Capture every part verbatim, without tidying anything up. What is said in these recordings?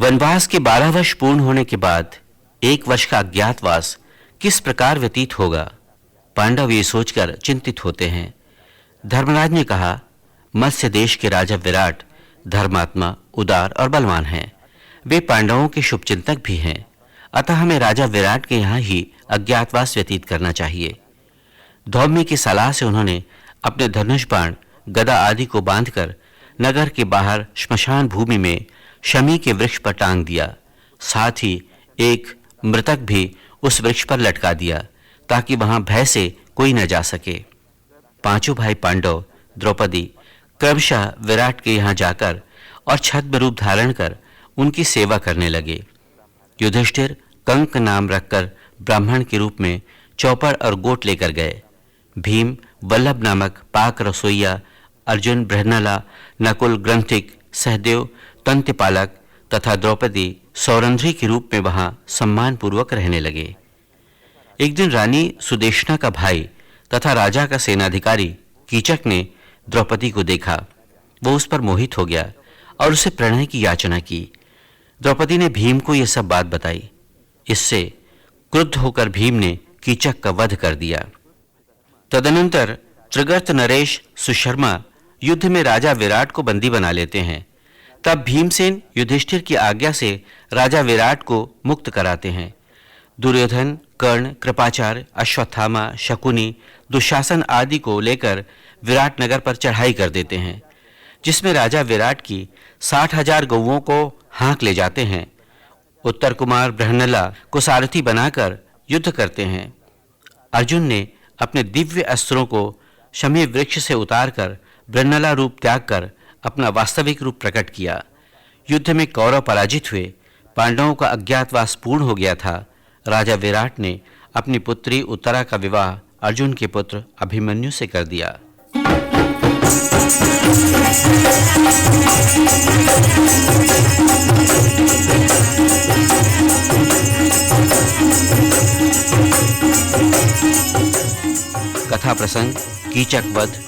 वनवास के बारह वर्ष पूर्ण होने के बाद एक वर्ष का अज्ञातवास किस प्रकार व्यतीत होगा, पांडव ये सोचकर चिंतित होते हैं। धर्मराज ने कहा, मत्स्य देश के राजा विराट धर्मात्मा, उदार और बलवान हैं। वे पांडवों के शुभचिंतक भी हैं, अतः हमें राजा विराट के यहाँ ही अज्ञातवास व्यतीत करना चाहिए। धौम्य की सलाह से उन्होंने अपने धनुष बाण, गदा आदि को बांधकर नगर के बाहर श्मशान भूमि में शमी के वृक्ष पर टांग दिया। साथ ही एक मृतक भी उस वृक्ष पर लटका दिया, ताकि वहां भय से कोई न जा सके। पांचों भाई पांडव, द्रौपदी क्रमशः विराट के यहाँ जाकर और छद्म रूप धारण कर उनकी सेवा करने लगे। युधिष्ठिर कंक नाम रखकर ब्राह्मण के रूप में चौपड़ और गोट लेकर गए। भीम वल्लभ नामक पाक रसोइया, अर्जुन बृहन्नला, नकुल ग्रंथिक, सहदेव तंत्यपालक तथा द्रौपदी सौरंध्री के रूप में वहां सम्मानपूर्वक रहने लगे। एक दिन रानी सुदेष्णा का भाई तथा राजा का सेनाधिकारी कीचक ने द्रौपदी को देखा। वो उस पर मोहित हो गया और उसे प्रणय की याचना की। द्रौपदी ने भीम को यह सब बात बताई। इससे क्रुद्ध होकर भीम ने कीचक का वध कर दिया। तदनंतर त्रिगर्त नरेश सुशर्मा युद्ध में राजा विराट को बंदी बना लेते हैं। तब भीमसेन युधिष्ठिर की आज्ञा से राजा विराट को मुक्त कराते हैं। दुर्योधन, कर्ण, कृपाचार्य, अश्वत्थामा, शकुनि, दुशासन आदि को लेकर विराट नगर पर चढ़ाई कर देते हैं, जिसमें राजा विराट की साठ हजार गौवों को हाँक ले जाते हैं। उत्तर कुमार बृहन्नला को सारथी बनाकर युद्ध करते हैं। अर्जुन ने अपने दिव्य अस्त्रों को शमी वृक्ष से उतारकर बृहन्नला रूप त्याग कर अपना वास्तविक रूप प्रकट किया। युद्ध में कौरव पराजित हुए। पांडवों का अज्ञातवास पूर्ण हो गया था। राजा विराट ने अपनी पुत्री उत्तरा का विवाह अर्जुन के पुत्र अभिमन्यु से कर दिया। कथा प्रसंग कीचक वध।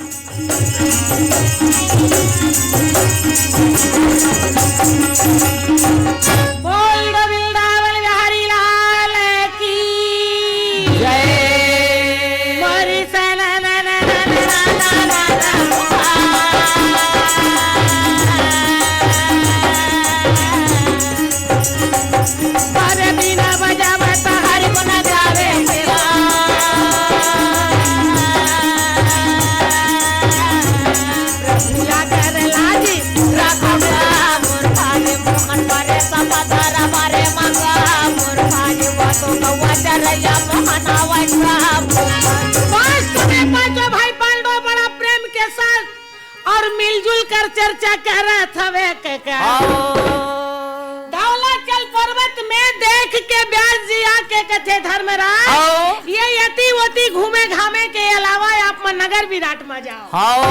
बोल दो वृंदावन बिहारी लाल की जय। मोरी सना ना ना ना ना ना ना ना। अरे बीना बजावत हरि गुण गावे। प्रभु आदर लाजी राखो गा। मोर भाई मोहन परे समधर मारे मंगा। मोर भाई बतो गवा चरैया मोहन वैसा। बस तुम्हें पांचों भाई पांडव बड़ा प्रेम के साथ और मिलजुल कर चर्चा करत हवे के का? आओ। धौलाचल पर्वत में देख के व्यास जी आके कथे, "धर्मराज, आओ। ये यति वति घूमे घामे के अलावा आप मन नगर विराट में जाओ। आओ।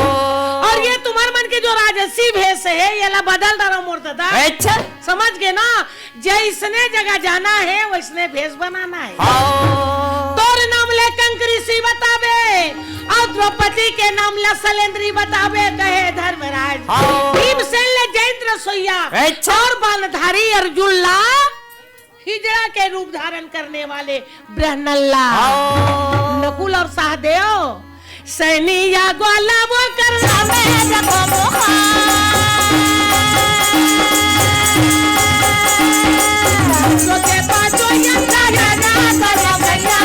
और ये तुम्हार मन के जो राजसी भेष है, ये ला बदल डालो मोर दादा।" अच्छा। समझ गए ना? जैसने जगह जाना है, वैसने भेष बनाना है। हाँ। तोर नाम ले कंक ऋषि बतावे, और द्रौपदी के नाम ले सलेंद्री बतावे, कहे धर्मराज। हाँ। भीमसेन ले जयंत रसोइया, अच्छा। और बाणधारी अर्जुन ला हिजड़ा के रूप धारण करने वाले बृहन्नला। हाँ। नकुल और सहदेव सैनिया ग्वाला वो करला में जब मोहा। जो के पाछो यंदा यंदा कर भैया।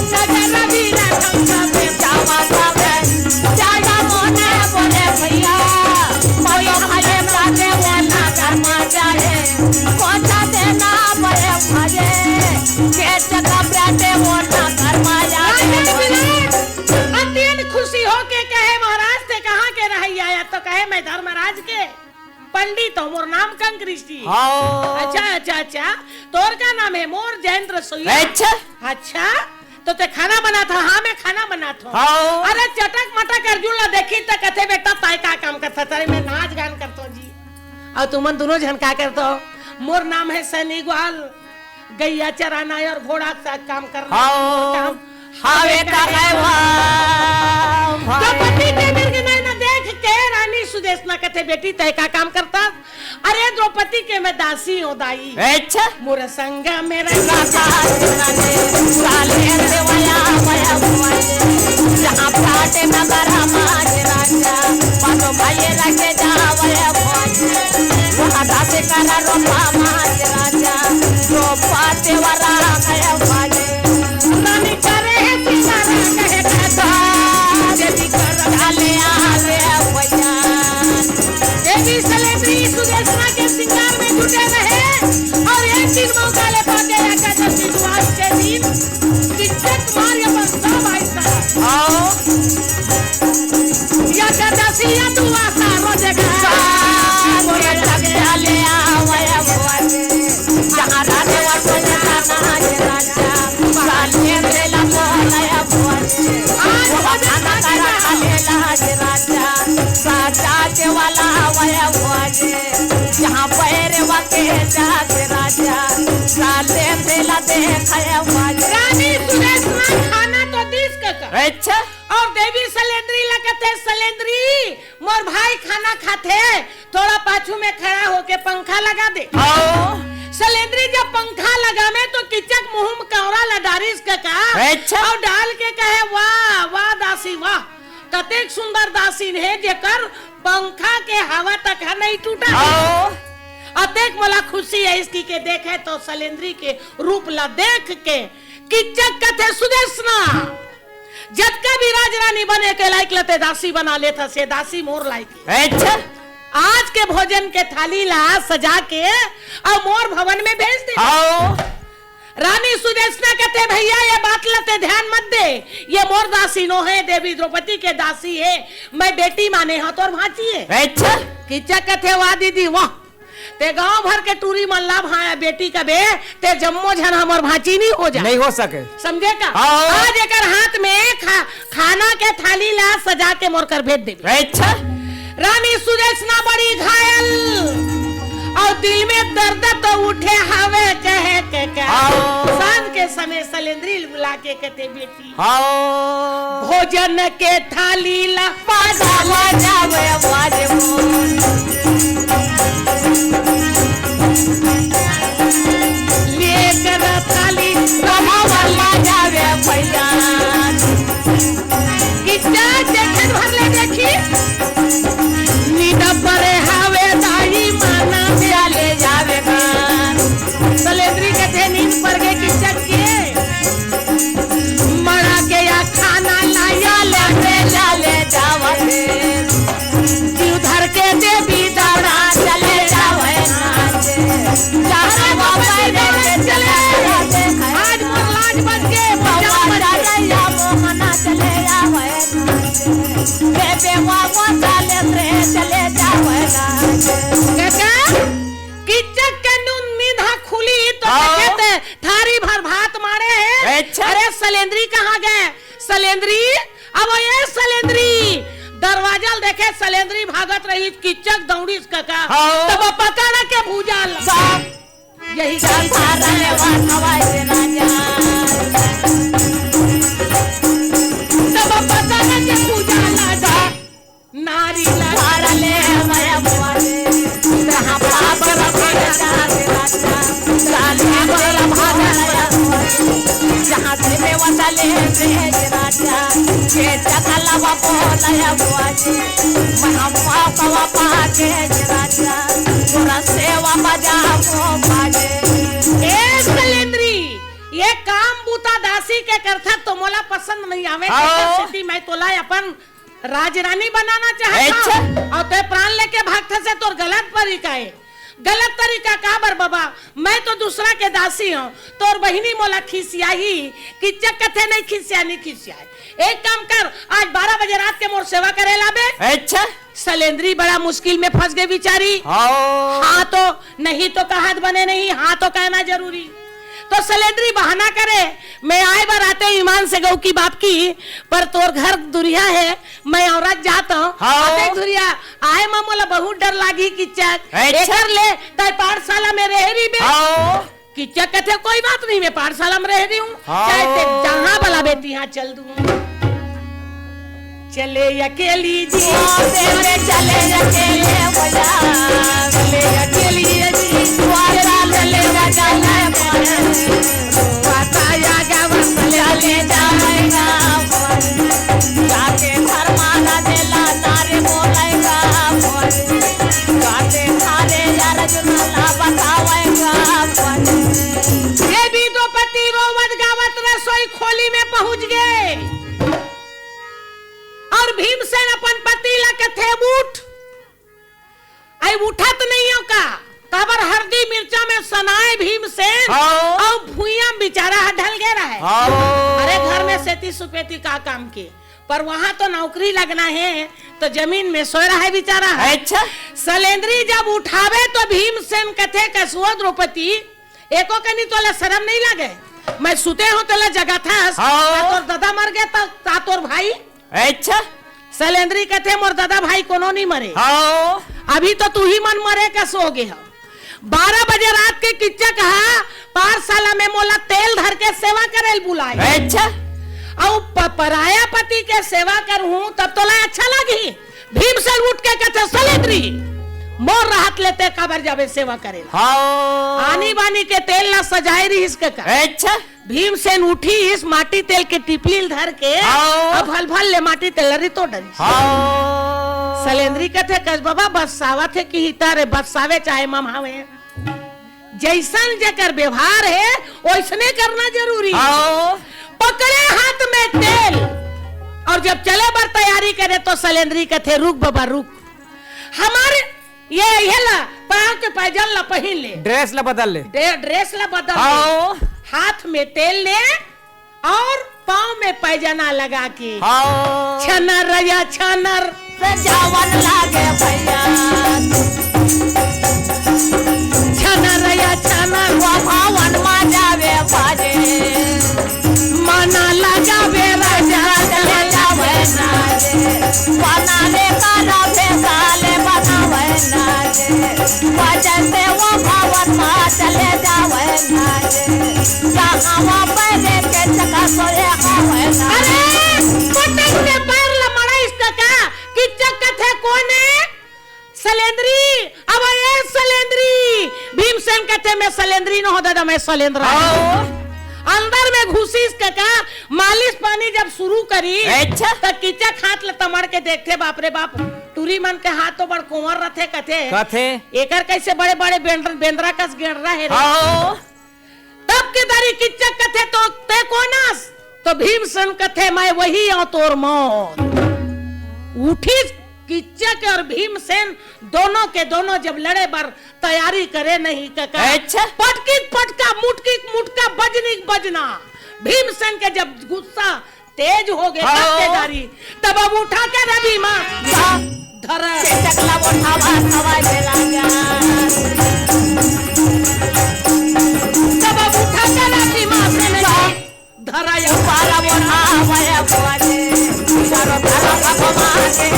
नगर रवि रखम सब जावा सब। जाया मोने बोले भैया। मोयो हले जाते वो ना कर मार जाए। कोचा देना बड़े भजे। के जगह बैठे वो ना कर मार जाए। राजा विराट अत्यंत खुश मैं धर्मराज के पंडित हूँ, मोर नाम कंक ऋषि। हाँ। अच्छा, अच्छा, अच्छा, तोर का नाम है? मोर जयंत रसोईया। अच्छा। अच्छा, तो ते खाना बनात हस? हाँ, मैं खाना बनात हूँ। हाँ। अरे, चटक मटक अर्जुन ला देखी त कथे, "बेटा, तैं का काम करत हस?" "अरे, मैं नाच गान करत हूँ जी।" अउ तुमन दुनों झन का करत हव? "मोर नाम है सैनी ग्वाल, गैया चराना और घोड़ा का काम करना।" हाँ। मोर काम हावे का रे वाह, भाई। द्रौपदी के मृग नैन देख के रानी सुदेशना कथे, "बेटी, तैं का काम करत हस?" "अरे, द्रौपदी के मैं दासी हूँ, दाई।" अच्छा। मोर संग में रही। राजा रानी, साले देवया, वया, वया। जहाँ पाटे नगर माज राजा, पाटो भाई रखे जावया, वया। वहाँ दास कर रोपा माज राजा, रोपा तेवरा गया, वया। रानी करे है सिंगारा कहे दादा, देवी कर डाले आवे भैया। देवी सलेंद्री सुदेशना के श्रृंगार में जुटे रहे और एक दिन मौका ले पाके एकादशी उपवास के दिन किचक मार अपन सब आइसा। आओ। एकादशी या दुआसा रोज का। सारे लग डाले आवे भैया। जहाँ राजा वहाँ राजा। जहाँ पैरवा के जात राजा, साले भेला देखाया बाजे। रानी सुदेशना खाना तो दिस कका। अच्छा। और देवी सलेंद्री ला कथे, सलेंद्री, मोर भाई खाना खाथे, थोड़ा पाछू में खड़ा होके पंखा लगा दे। आओ। सलेंद्री जब पंखा लगावे तो किचक मुँह में कौरा ला डारिस कका। अच्छा। और डाल के कहे, "वाह, वाह दासी, वाह, कतेक सुंदर दासिन हे जेकर पंखा के हवा तक ह नहीं टूटा।" आओ। अतेक मोला खुशी है इसकी के देखे तो सलेंद्री के रूप ला देख के किचक कथे, "सुदेशना, जतका भी राज रानी बने के लायक ल ते दासी बना लेथस, ये दासी मोर लायक हे। अच्छा। आज के भोजन के थाली ला सजा के अउ मोर भवन में भेज दे।" आओ। रानी सुदेशना कथे, "भैया, ये बात ल ते ध्यान मत दे, ये मोर दासी नो हे, देवी द्रौपदी के दासी हे, मैं बेटी माने हूँ, तोर भांची हे।" अच्छा। किचक कथे, "वाह दीदी, वाह।" ते गांव भर के टूरी मन ला भाया बेटी कबे, ते जम्मो झन हमर भांची नहीं हो जा। नहीं हो सके। समझे का? हाँ। आज एकर हाथ में खा-, खाना के थाली ला सजा के मोर कर भेज देबे। अच्छा। रानी सुदेशना बड़ी घायल और दिल में दर्द तो उठे हवे कहे के का। हाँ। शाम के समय सलेंद्री बुला के कहते, "बेटी, हाँ। भोजन के थाली ला बाजा बजावे बाजे मोर। लेकर थाली रमावा बजावे भैया। किचक देखे भर ले देखी। नींद परे हावे दाई माना चले जावे गा।" सलेंद्री कथे, "नींद पर गे किचक के।" मड़ा के या खाना लाया ले ले जाले जावत हे। जीव धर के देवी दादा चले जावे नाचे। जाने बाबा रे चले जावे। आज मोर लाज बच के बचाव बच के। या मोहना चले जावे नाचे। बेबे बाबा चले रे चले जावे नाचे। काका, किचक के नून नींद हा खुली तो आओ। देखे ते थारी भर भात मारे हे। अच्छा। अरे सलेंद्री कहाँ गए? सलेंद्री, अब ये सलेंद्री। दरवाजा ल देखे सलेंद्री भागत रही, किचक दौड़ीस कका। आओ। तब पकड़ के भुजा ल। साहब। यही चल थारा ले वा खवाए राजा। तब पकड़ के भुजा ल। नारी ला धार ले माया बुआ रे, जहाँ पाप रखा जात राजा, साले बोला भागा लाया बुआ रे, जहाँ से में वसा ले भेज राजा, ये चकला बाबू लाया बुआ रे, मैं हम पाप का वापा के राजा, तोरा सेवा बजा को बाजे। ए सलेंद्री, ये काम बूता दासी के करथस तो मोला पसंद नहीं आवे, आओ। तेकर सेती मैं तोला अपन राजरानी बनाना चाहत हंव। अच्छा। अउ तैं प्राण लेके भागथस, तोर गलत परिका हे। गलत तरीका काबर बबा? मैं तो दूसरा के दासी हंव। तोर बहिनी मोला खिसियाही। किच्चक कथे, "नहीं खिसिया, नहीं खिसियाय। एक काम कर, आज बारह बजे रात के मोर सेवा करे लाबे।" अच्छा। सलेंदरी बड़ा मुश्किल में फंस गे बिचारी। हाँ। हाँ तो नहीं तो कहत बने नहीं, हाँ तो कहना जरूरी। तो सलेंदरी बहाना करे, "मैं आय बर आतेंव ईमान से गऊ की बाप की, पर तोर घर दुरिहा हे, मैं औरत जात हंव।" हाँ। अतेक दुरिहा आय म मोला बहुत डर लागी किच्चक। अच्छा। एकर ले तैं पाठशाला में रहे रहिबे। हाँ। किच्चक कथे, "कोई बात नहीं, मैं पाठशाला में रहे रहिहूं। हाँ। चाहे तैं जहां बलाबे तिहां चल दूं।" चले अकेली जी। ओ, चले, चले अकेले भैया। चले अकेली जी। ओ, चले, चले अकेले। बताया गवा चले जाएगा। जाके घर मारा देला नारे बोलेगा। जाके थारे यार जुनला बतावेगा। देवी द्रौपदी रोवत गावत रसोई खोली में पहुंच गे। अउ भीमसेन अपन पति ला कथे, "उठ।" अई उठत नइ हे का? काबर हरदी मिर्चा में सनाय भीमसेन। हाँ। अउ भुइयां बिचारा ह ढल गे रहय। हाँ। अरे घर में सेती सुपेती का काम के, पर वहां तो नौकरी लगना हे, तो जमीन में सोय रहय बिचारा ह। अच्छा। सलेंदरी जब उठावे तो भीमसेन कथे, "कसुओ द्रौपदी, एको कनी तोला शरम नइ लागे? मैं सुते हंव तोला जगाथस, हाँ। ता तोर ददा मर गे ता, ता तोर भाई?" अच्छा। सलेंदरी कथे, "मोर ददा भाई कोनो नइ मरे। हाँ। अभी तो तुही मन मरे कस हो गे हव। बारह बजे रात के किच्चक ह पाठशाला में मोला तेल धर के सेवा करे ल बुलाय। अच्छा। अउ प-, पराया पति के सेवा करहूं तब तोला अच्छा लगही?" भीमसेन उठ के कथे, "सलेंदरी, मोर रहत ले तैं काबर जाबे सेवा करे ला?" हाँ। आनी बानी के तेल ला सजाय रिहिस कका। अच्छा। भीमसेन उठिस, माटी तेल के टिपली ल धर के, हाँ। अब भल भल ले माटी तेल ल रितो डरिस। हाँ। सलेंदरी कथे, "कस बबा, बरसावत हे कि हिता रे, बरसावे चाहे ममहावे।" जइसन जेकर व्यवहार हे, ओइसने करना जरूरी हे। हाँ। पकड़े हाथ में तेल अउ जब चले बर तैयारी करे तो सलेंदरी कथे, "रुक बबा, रुक। हमर ये, ये ला, पांव के पैजन ला पहिन ले। ड्रेस ला बदल ले। ड्रे-, ड्रेस ला बदल ले। हाँ। हाथ में तेल ले अउ पांव में पैजना लगा के।" हाँ। छनर या छनर। सजावन लागे भैया। छनर या छनर। वो भवन मा जावे बाजे। मना लगावे राजा। चले जावे नाजे। बना रे तारा भेसाले बनावे नाजे। वजह से वो भवन मा चले जावे नाजे। जहाँ वो पैरे के चका सोए हावे नाजे। अरे, पटक के पैर ला मड़ाइस कका, किच्चक कथे कोने? सलेंदरी, अब ए सलेंदरी। भीमसेन कथे, "मैं सलेंदरी नोहंव ददा, मैं सलेंदरा हंव।" हाँ। अंदर में घुसिस कका, मालिश पानी जब शुरू करिस, अच्छा। त किच्चक हाथ ल तमड़ के देखथे, बाप रे बाप, टूरी मन के हाथ तो बड़ कोंवर रथे कथे। कथे। एकर कइसे बड़े-बड़े बेंद्र-, बेंदरा कस गेंडरा हे रे। हाँ। तब के दारी किच्चक कथे, "तो तैं कोन अस?" तो भीमसेन कथे, "मैं वही हंव तोर मौत।" उठिस किच्चक अउ भीमसेन दोनों के दोनों जब लड़े बर तैयारी करे नहीं कका। अच्छा। पटकी पटका, मुटकी मुटका, बजनी बजना। भीमसेन के जब गुस्सा तेज हो गे, हाँ। तब के दारी, तब अब उठा के रवि माँ धरा। चकला उठावा सवाई दे राजा। तब अब उठा के रवि माँ से नहीं धरा या पारा उठावा या बुआ रे। चारों तरफ घुमा के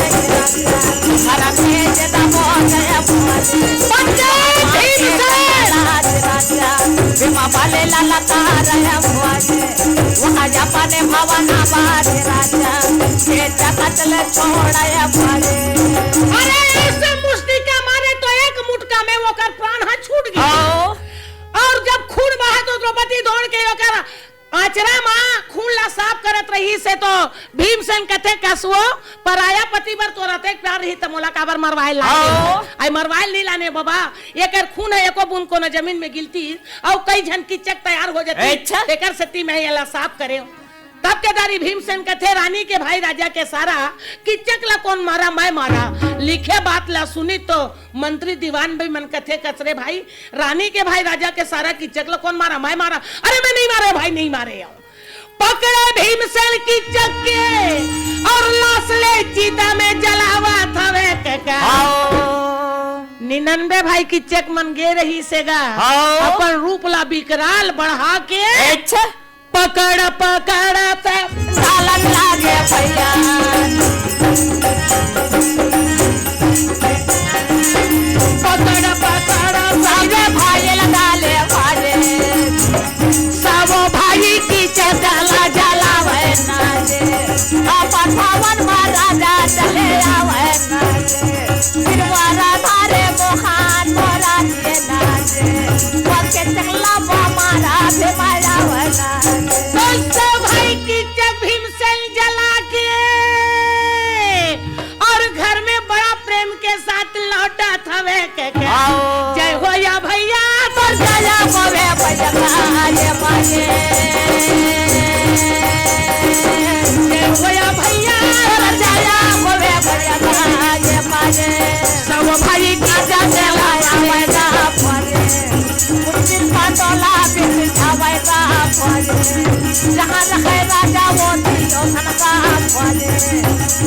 धरा तेज दबो जय बुआ रे। पंडित भीमसेन। राज राजा। भीमा पाले लाला तारा या बुआ रे। वो आजा पाने भावना बाज राजा, के चकचल छोड़ाया पारे। अरे, ऐसे मुष्टिका मारे तो एक मुटका में ओकर प्राण ह छूट गया। हाँ। अउ जब खून बहा तो द्रौपदी दौड़ के ओकर आचरा मा खून ला साफ करत रहिस हे तो भीमसेन कथे, "कसुओ, पराया पति बर तोर अतेक प्यार रही त मोला काबर मरवाए लाने?" हाँ। अई मरवाए नइ लाने बबा, एकर खून ह एको बूंद कोनो जमीन में गिरतिस अउ कई झन किच्चक तैयार हो जतिस। अच्छा। तेकर सेती मैं एला साफ करेंव। तब के दारी भीमसेन कथे, "रानी के भाई राजा के सारा, किच्चक ला कोन मारा, मैं मारा।" लिखे बात ला सुनी तो मंत्री दीवान भी मन कथे, "कस रे भाई, रानी के भाई राजा के सारा किच्चक ला कोन मारा, मैं मारा।" "अरे मैं नहीं मारे भाई, नहीं मारे।" पकड़े भीमसेन किच्चक के और लाश ले चिता में जलावत हवे कका। हाओ। निन्यानवे भाई किच्चक मन गे रहिसे गा। हाओ। अपन रूप ला विकराल बढ़ा के। अच्छा। पकड़, पकड़, त डालन लागे भैया। पकड़, पकड़, सबे भाई ला डाले भाजे। सब भाई किच्चक ला जलावे ना दे। अपन भवन में राजा चले आवे ना दे। फिर वारा धारे मोहान मोरा दिए ना दे। पक्के चकला बा मारा भी मारा वना। दोस्तों, भाई किच्चक भीमसेन जला के और घर में बड़ा प्रेम के साथ लौटत हवे कका। आओ। जय हो या भैया, तोर जय होवे भैया, बाजे, बाजे। जय हो या भैया, तोर जय होवे भैया, बाजे, बाजे। सब भाई का जय होवे ना पड़े। उचित पाटोला बिन जावे ना पड़े। जहाँ रहे राजा वो दियो धन का पड़े।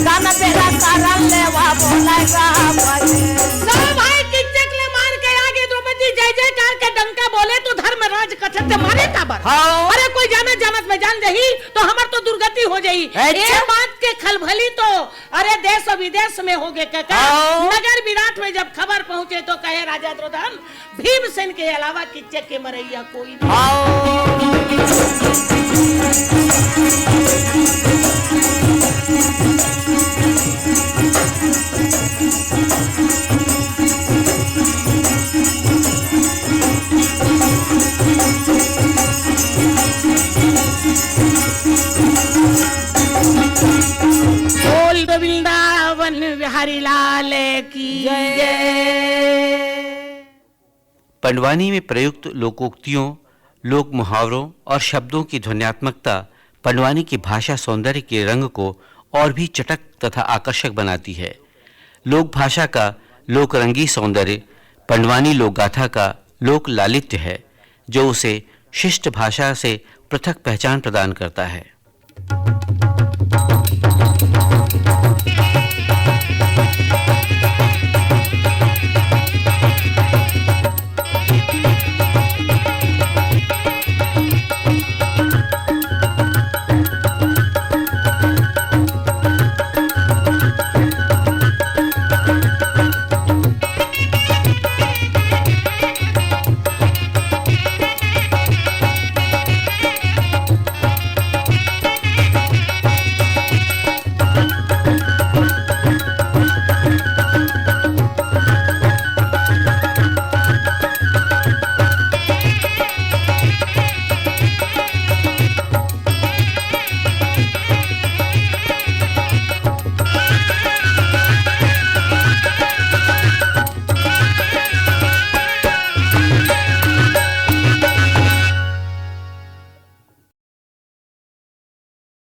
गाना बेरा कारण लेवा बोला का पड़े। सब भाई किच्चक ले मार के आगे द्रौपदी जय जयकार के डंका बोले तो धर्मराज कथे ते मारे काबर। हाँ। अरे कोई जाना जानत में जान जाही तो हमर तो दुर्गति हो जाही। अच्छा। ये बात के खलबली तो अरे देश विदेश में होगे कका। हाँ। नगर विराट में जब खबर पहुंचे तो कहे राजा द्रोधन, भीमसेन के अलावा किच्चक के मरैया कोई नहीं। आओ। बोल तो वृंदावन बिहारी लाल की जय। पंडवानी में प्रयुक्त लोकोक्तियों, लोक मुहावरों और शब्दों की ध्वन्यात्मकता पंडवानी की भाषा सौंदर्य के रंग को और भी चटक तथा आकर्षक बनाती है। लोक भाषा का लोकरंगी सौंदर्य पंडवानी लोकगाथा का लोक लालित्य है, जो उसे शिष्ट भाषा से पृथक पहचान प्रदान करता है।